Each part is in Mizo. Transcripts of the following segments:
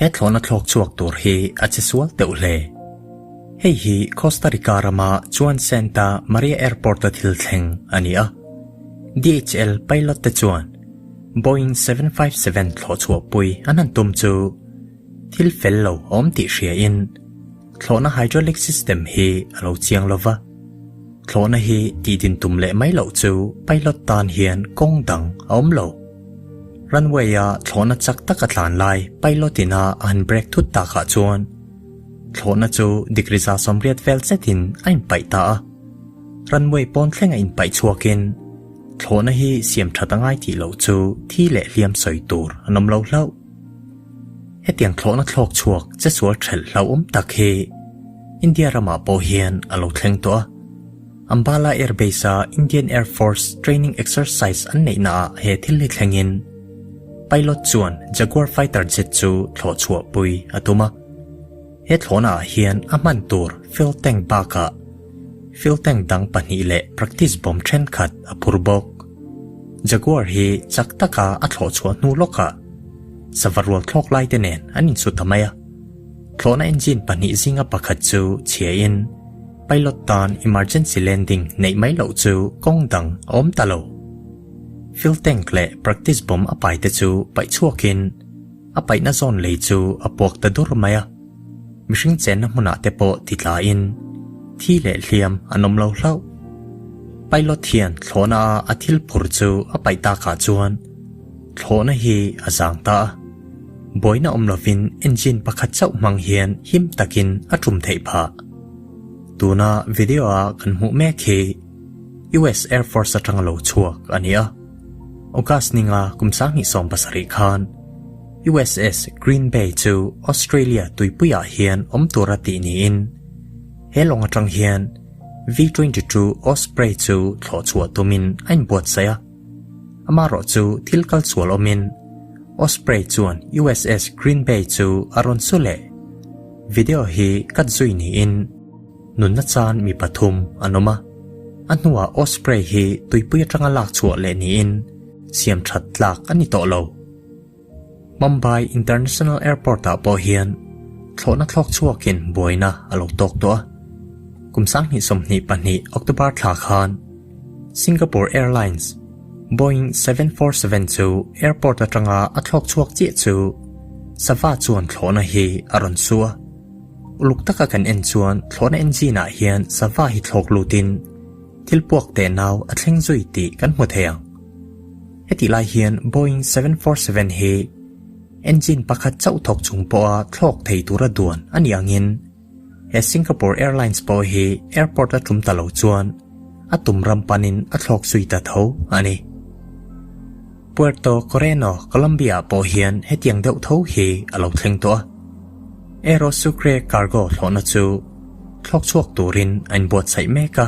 He thlawhna thlawk chhuak tur hi a che sual deuh hle. Hei hi Costa Rica rama Juan Santa Maria Airport-a thil thleng a ni a. DHL pilot te chuan Boeing 757 thlawh chhuahpui an han tum chu thil fel lo a awm tih hriain thlawhna hydraulic system hi a lo chiang lo va. Thlawhna hi tihdin tum leh mai loh chu pilot tan hian kawng dang a awm lo. Runway-a thlawhna chak tak a tlan lai pilot ina a han brake thut takah chuan thlawhna chu degree 80 vel zetin a inpaih ta a. Runway pawn thleng a inpaih chhuakin thlawhna hi siam that a ngai tih loh chu thi leh hliam sawi tur an awm lo hlauh. Hetiang thlawhna thlawk chhuak che sual thelh hlauhawm tak hi India ramah pawh hian a lo thleng tawh a. Ambala Air Base-a Indian Air Force training exercise an neihnaah he thil hi thlengin pilot chuan Jaguar fighter jet chu thlawh chhuahpui a tum a. He thlawhnaah hian a hman tur fuel tank bakah fuel tank dang pahnih leh practice bomb thenkhat a phur bawk. Jaguar hi chak taka a thlawh chhuah hnu lawkah sava rual thlawk lai te nen an insu ta mai a. Thlawhna engine pahnih zinga pakhat chu chhiain pilot tan emergency landing neih mai loh chu kawng dang a awm ta lo. Fuel tank leh practice bomb a pai te chu paih chhuakin a paihna zawn lei chu a puak ta dur mai a. Mihring chenna hmunah te pawh ti tlain thi leh hliam an awm lo hlauh. Pilot hian thlawhna a a thil phur chu a paih takah chuan thlawhna hi a zang ta a. Buaina awm lovin engine pakhat chauh hmang hian him takin a tum theih phah. Tuna video a kan hmuh mek hi US Air Force atanga lo chhuak a ni a. August ninga kum 2017 khan USS Green Bay chu Australia tuipuiah hian awm tura tih niin he lawng atang hian V-22 Osprey chu thlawh chhuah tumin a inbuatsaih a. Amaherawh chu thil kal sual awmin Osprey chuan USS Green Bay chu a rawn su leh. Video hi cut zui niin nunna chan mi pathum an awm a. A hnuah Osprey hi tuipui atanga lak chhuah leh niin siam that tlak a ni tawh lo. Mumbai International Airport-ah pawh hian thlawhna thlawk chhuakin buaina a lo tawk tawh a. Kum 2022 October thla khan Singapore Airlines Boeing 747 chu airport atanga a thlawk chhuak chiah chu sava chuan thlawhna hi a rawn su a. Uluk taka kan en chuan thlawhna engine ah hian sava hi thlawk lutin thil puak teh nau a thleng zui tih kan hmu thei ang. Hetih lai hian Boeing 747 hi engine pakhat chauh thawk chung pawha thlawk thei tura duan a nih angin he Singapore Airlines pawh hi airport a tum ta lo chuan a tum ram panin a thlawk zui ta tho a ni. Puerto Coreno, Colombia ah pawh hian hetiang deuh tho hi a lo thleng tawh a. Aero Sucre cargo thlawhna chu thlawk chhuak turin a inbuatsaih mek a.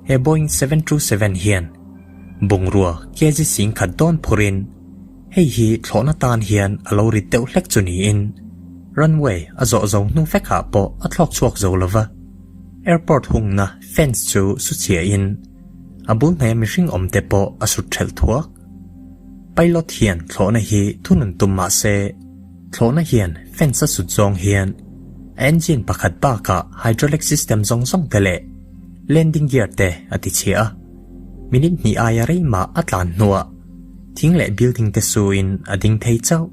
He Boeing 727 hian bungrua kg 10,000 dawn phurin hei hi thlawhna tan hian a lo rit deuh hlek chu niin runway a zawh zo hnu vekah pawh a thlawk chhuak zo lova. Airport hungna fence chu su chhiahin a bul hnaia mihring awm te pawh a sut thelh thuak. Pilot hian thlawhna hi thunun tum mah se thlawhna hian fence a sut zawng hian a engine pakhat bakah hydraulic system zawng zawng te leh landing gear te a ti chhia a. Minute hnih aia rei mah a tlan hnuah thing leh building te suin a ding thei chauh.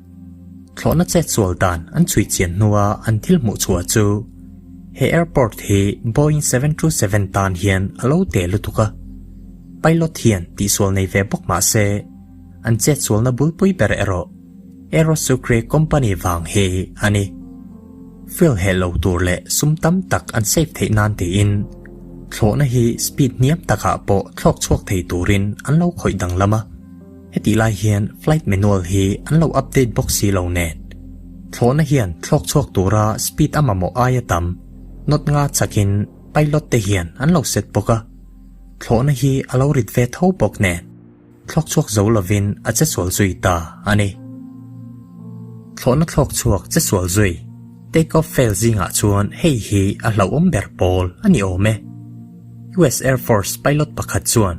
Thlawhna chet sual dan an chhui chian hnua an thil hmuh chhuah chu he airport hi Boeing 727 tan hian a lo te lutuk a. Pilot hian tihsual nei ve bawk mah se an chet sualna bulpui ber erawh Aerosucre company vang hi a ni. Fuel heh lo tur leh sum tam tak an save theih nan tiin thlawhna hi speed hniam takah pawh thlawk chhuak thei turin an lo khawih danglam a. Hetih lai hian flight manual hi an lo update bawk si lo nen. Thlawhna hian thlawk chhuak tura speed a mamawh aia tam knot nga chakin pilot te hian an lo set bawk a. Thlawhna hi a lo rit ve tho bawk nen thlawk chhuak zo lovin a che sual zui ta a ni. Thlawhna thlawk chhuak che sual zui take off fail zingah chuan hei hi a hlauhawm ber pawl a ni awm e. US Air Force pilot pakhat chuan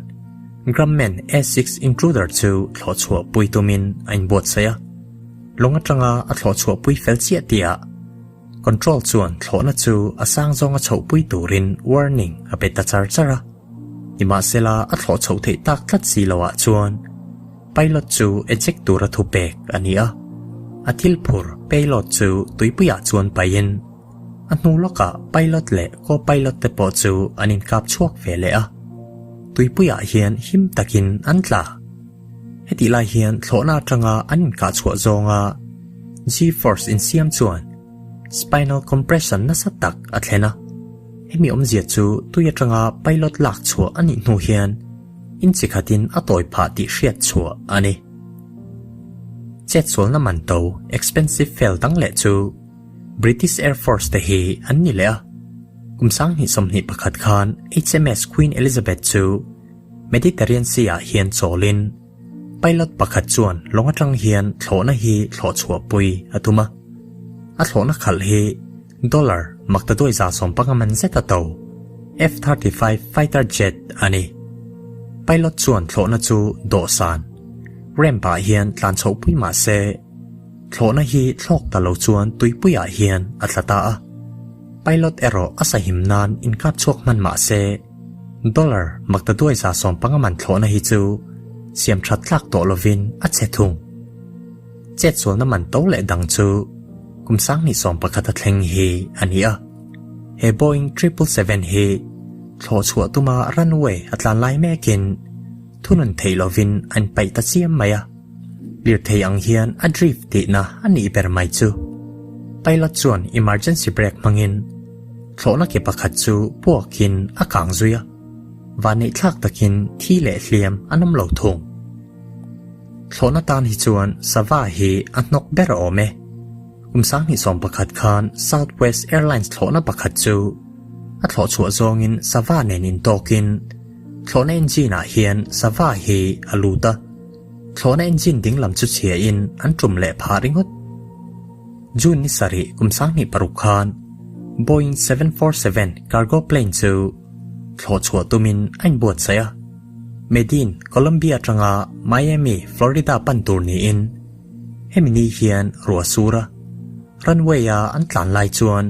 Grumman A-6 Intruder chu thlawh chhuah pui tumin a inbuatsaih a. Lawng atanga a thlawh chhuahpui fel chiah tihah control chuan thlawhna chu a sang zawnga chhohpui turin warning a pe ta char char a. Nimahsela a thlawh chhoh theih tak tlat si loah chuan pilot chu eject tura thupek a ni a. A thil phur payload chu tuipuiah chuan paihin a hnu lawkah pilot leh co-pilot te pawh chu an inkap chhuak ve leh a. Tuipuiah hian him takin an tla. Hetih lai hian thlawhna atanga an inkah chhuah zawnga G-force insiam chuan spinal compression nasa tak a thlen a. Hemi awmzia chu tui atanga pilot lak chhuah a nih hnu hian inchi khatin a tawi phah tih hriat chhuah a ni. Chetsualna man to, expensive fail dang leh chu British Air Force te hi an ni leh a. Kum 2021 khan HMS Queen Elizabeth chu Mediterranean Sea ah hian chawlin pilot pakhat chuan lawng atang hian thlawhna hi thlawh chhuahpui a tum a. A thlawhna khalh hi dollar maktaduai 75 man zet a to, F-35 fighter jet a ni. Pilot chuan thlawhna chu dawhsan, ramp ah hian tlan chhohpui mah se, thlawhna hi thlawk ta lo chuan tuipuiah hian a tla ta a. Pilot erawh a sahim nan inkap chhuak hman mah se, Dollar maktaduai 75 man thlawhna hi chu siam that tlak tawh lovin a che thung. Chetsualna man to leh dang chu kum 2011 a thleng hi a ni a. He Boeing 777 hi thlawh chhuah tuma runway a tlan lai mekin thunun theih lovin a inpaih ta chiam mai a. Lirthei ang hian a drift tihna a nih ber mai chu. Pilot chuan emergency brake hmangin thlawhna ke pakhat chu puakin a kang zui a, vanneihthlak takin thi leh hliam an awm lo thung. Thlawhna tan hi chuan sava hi a hnawk ber a awm e. Kum 2011 khan Southwest Airlines thlawhna pakhat chu a thlawh chhuah zawngin sava nen intawkin thlawhna engine ah hian sava hi a lut a. Thlawhna engine ding lam chu chhiain an tum leh phah ringawt. June ni sarih kum 2006 khan Boeing 747 cargo plane chu thlawh chhuah tumin a inbuatsaih a. Medellin, Colombia atanga Miami, Florida pan tur niin hemi ni hian ruah sur a. Runway-a an tlan lai chuan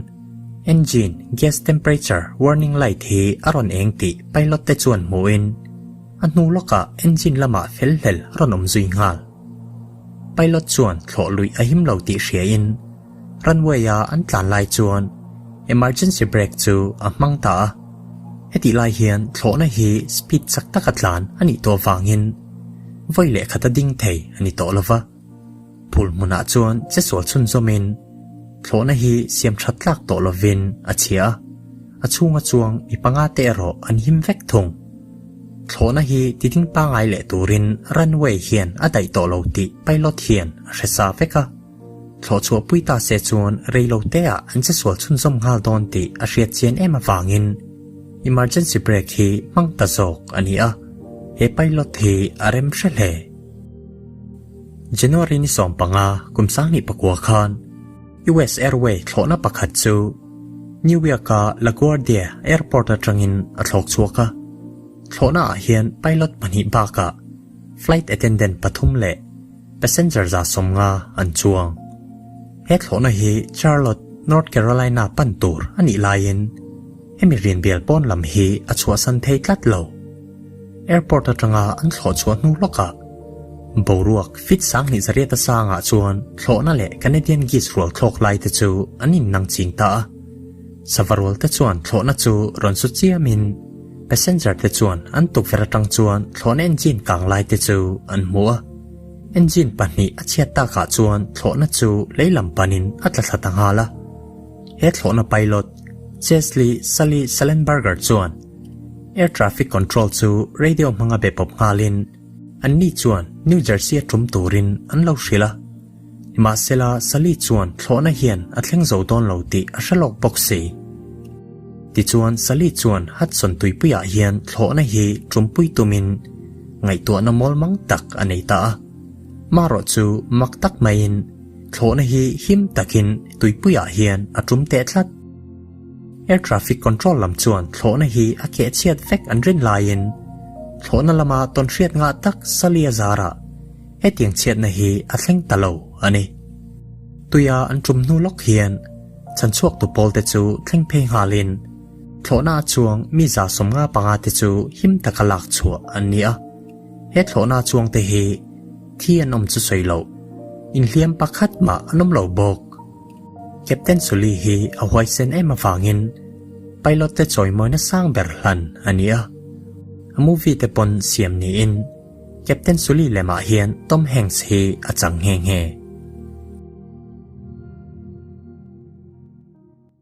engine gas temperature warning light hi a rawn eng tih pilot te chuan hmuhin a hnu lawkah engine lamah fel hlel a rawn awm zui nghal. Pilot chuan thlawh luih a him lo tih hriain runway-a an tlan lai chuan emergency brake chu a hmang ta a. Hetih lai hian thlawhna hi speed chak taka tlan a nih tawh avangin vawi leh khata ding thei a ni tawh lova. Phul hmunah chuan chesual chhunzawmin thlawhna hi siam that tlak tawh lovin a chhia a, a chhunga chuang mi panga te erawh an him vek thung. Thlawhna hi tiding pangai leh turin runway hian a daih tawh lo tih pilot hian a hre sa vek a. Thlawh chhuahpui ta se chuan reilo teah an chesual chhunzawm nghal dawn tih a hriat chian em avangin emergency brake hi hmang ta zawk a ni a, he pilot hi a rem hre hle. January ni 15 kum 2009 khan US Airway thlawhna pakhat chu New York-a LaGuardia Airport atangin a thlawk chhuak a. Thlawhna ah hian pilot pahnih bakah flight attendant pathum leh passenger 150 an chuang. He thlawhna hi Charlotte, North Carolina pan tur a nih laiin hemi rianbial pawn lam hi a chhuahsan thei tlat lo. Airport atanga an thlawh chhuah hnu lawkah boruak fit 2800 a sangah chuan thlawhna leh Canadian geese rual thlawk lai te chu an innang ching ta a. Sava rual te chuan thlawhna chu rawn su chiamin passenger te chuan an tukverh atang chuan thlawhna engine kang lai te chu an hmu a. Engine pahnih a chhiat takah chuan thlawhna chu lei lam panin a tla thla ta nghal a. He thlawhna pilot Chesley Sully Sullenberger chuan Air traffic control chu radio hmanga be pawp nghalin anni chuan New Jersey a tum turin an lo hrilh a. Nimahsela Sully chuan thlawhna hian a thleng zo dawn lo tih a hre lawk bawk si. Tichuan Sully chuan Hudson tuipuiah hian thlawhna hi tumpui tumin ngaihtuahna mawl mang tak a nei ta a. Marawh chu mak tak maiin thlawhna hi him takin tuipuiah hian a tum teh tlat. Air traffic control lam chuan thlawhna hi a keh chhiat vek an rin laiin thlawhna lama tawn hriat ngah tak Sully a zarah hetiang chhiatna hi a thleng ta lo a ni. Tuia an tum hnu lawk hian chhanchhuaktu pawlte chu thleng phei nghalin thlawhna a chuang mi 155 te chu him taka lak chhuah an ni a. He thlawhna chuangte hi thi an awm chu sawi loh, inhliam pakhat mah an awm lo bawk. Captain Sully hi a huaisen em avangin pilot te chawimawina sang ber hlan a ni a. A movie te pawn siam niin Captain Sully lemah hian Tom Hanks hi a chang nghe nghe.